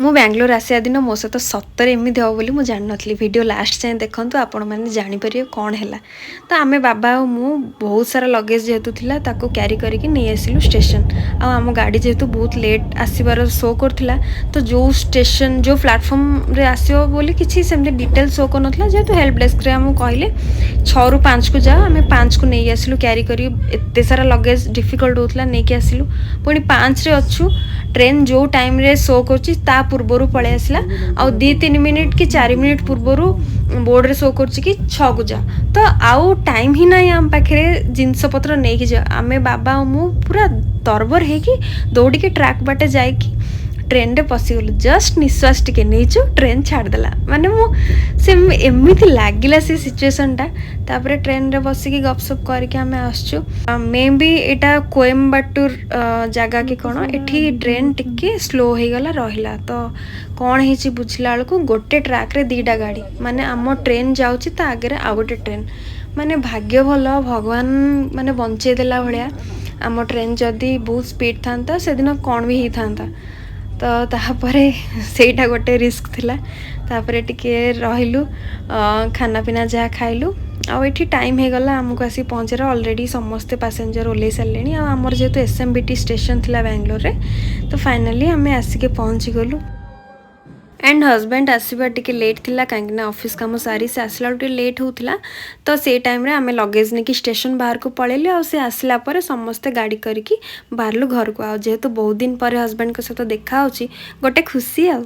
ମୁଁ ବାଙ୍ଗାଲୋର ଆସିବା ଦିନ ମୋ ସହିତ ସତରେ ଏମିତି ହେବ ବୋଲି ମୁଁ ଜାଣିନଥିଲି। ଭିଡ଼ିଓ ଲାଷ୍ଟ ଯାଏଁ ଦେଖନ୍ତୁ, ଆପଣମାନେ ଜାଣିପାରିବେ କ'ଣ ହେଲା। ତ ଆମେ ବାବା ଆଉ ମୁଁ ବହୁତ ସାରା ଲଗେଜ୍ ଯେହେତୁ ଥିଲା, ତାକୁ କ୍ୟାରି କରିକି ନେଇ ଆସିଲୁ ଷ୍ଟେସନ୍। ଆଉ ଆମ ଗାଡ଼ି ଯେହେତୁ ବହୁତ ଲେଟ୍ ଆସିବାର ଶୋ କରୁଥିଲା, ତ ଯେଉଁ ଷ୍ଟେସନ୍, ଯେଉଁ ପ୍ଲାଟଫର୍ମରେ ଆସିବ ବୋଲି କିଛି ସେମିତି ଡିଟେଲ୍ ଶୋ କରୁନଥିଲା। ଯେହେତୁ ହେଲ୍ପ ଡେସ୍କରେ ଆମକୁ କହିଲେ 6ରୁ 5କୁ ଯାଅ, ଆମେ 5କୁ ନେଇ ଆସିଲୁ କ୍ୟାରି କରି। ଏତେ ସାରା ଲଗେଜ୍ ଡିଫିକଲ୍ଟ ହେଉଥିଲା, ନେଇକି ଆସିଲୁ। ପୁଣି 5ରେ ଅଛୁ, ଟ୍ରେନ୍ ଯେଉଁ ଟାଇମ୍ରେ ଶୋ କରୁଛି ତା ପୂର୍ବରୁ ପଳେଇ ଆସିଲା। ଆଉ 2-3 ମିନିଟ୍ କି 4 ମିନିଟ୍ ପୂର୍ବରୁ ବୋର୍ଡ଼ରେ ଶୋ କରୁଛି କି 6କୁ ଯା। ତ ଆଉ ଟାଇମ୍ ହିଁ ନାହିଁ ଆମ ପାଖରେ ଜିନିଷପତ୍ର ନେଇକି ଯିବା। ଆମେ ବାବା ଆଉ ମୁଁ ପୁରା ତରବର ହେଇକି ଦୌଡ଼ିକି ଟ୍ରାକ୍ ବାଟେ ଯାଇକି ଟ୍ରେନ୍ରେ ପଶିଗଲୁ। ଜଷ୍ଟ ନିଶ୍ୱାସ ଟିକେ ନେଇଛୁ, ଟ୍ରେନ୍ ଛାଡ଼ିଦେଲା। ମାନେ ମୁଁ ସେ ଏମିତି ଲାଗିଲା ସେ ସିଚୁଏସନ୍ଟା। ତାପରେ ଟ୍ରେନ୍ରେ ବସିକି ଗପସପ କରିକି ଆମେ ଆସୁଛୁ। ମେ ବି ଏଇଟା କୋଏମ୍ବାଟୁର ଜାଗା କି କ'ଣ, ଏଠି ଟ୍ରେନ୍ ଟିକେ ସ୍ଲୋ ହେଇଗଲା, ରହିଲା। ତ କ'ଣ ହେଇଛି ବୁଝିଲା ବେଳକୁ ଗୋଟେ ଟ୍ରାକ୍ରେ ଦୁଇଟା ଗାଡ଼ି, ମାନେ ଆମ ଟ୍ରେନ୍ ଯାଉଛି, ତା ଆଗରେ ଆଉ ଗୋଟେ ଟ୍ରେନ୍। ମାନେ ଭାଗ୍ୟ ଭଲ, ଭଗବାନ ମାନେ ବଞ୍ଚେଇ ଦେଲା ଭଳିଆ। ଆମ ଟ୍ରେନ୍ ଯଦି ବହୁତ ସ୍ପିଡ଼ ଥାନ୍ତା, ସେଦିନ କ'ଣ ବି ହେଇଥାନ୍ତା। ତ ତାପରେ ସେଇଟା ଗୋଟେ ରିସ୍କ ଥିଲା। ତାପରେ ଟିକେ ରହିଲୁ, ଖାନା ପିନା ଯାହା ଖାଇଲୁ। ଆଉ ଏଠି ଟାଇମ୍ ହେଇଗଲା ଆମକୁ ଆସିକି ପହଞ୍ଚିବାର। ଅଲରେଡ଼ି ସମସ୍ତେ ପାସେଞ୍ଜର ଓହ୍ଲେଇ ସାରିଲେଣି। ଆଉ ଆମର ଯେହେତୁ SMVT station ଥିଲା ବାଙ୍ଗାଲୋରରେ, ତ ଫାଇନାଲି ଆମେ ଆସିକି ପହଞ୍ଚିଗଲୁ। ଆଣ୍ଡ ହଜବେଣ୍ଡ ଆସିବା ଟିକେ ଲେଟ୍ ଥିଲା, କାହିଁକିନା ଅଫିସ୍ କାମ ସାରି ସେ ଆସିଲା ବେଳକୁ ଟିକେ ଲେଟ୍ ହେଉଥିଲା। ତ ସେଇ ଟାଇମ୍ରେ ଆମେ ଲଗେଜ୍ ନେଇକି ଷ୍ଟେସନ୍ ବାହାରକୁ ପଳେଇଲୁ। ଆଉ ସେ ଆସିଲା ପରେ ସମସ୍ତେ ଗାଡ଼ି କରିକି ବାହାରିଲୁ ଘରକୁ। ଆଉ ଯେହେତୁ ବହୁତ ଦିନ ପରେ ହଜବେଣ୍ଡଙ୍କ ସହିତ ଦେଖା ହେଉଛି, ଗୋଟେ ଖୁସି ଆଉ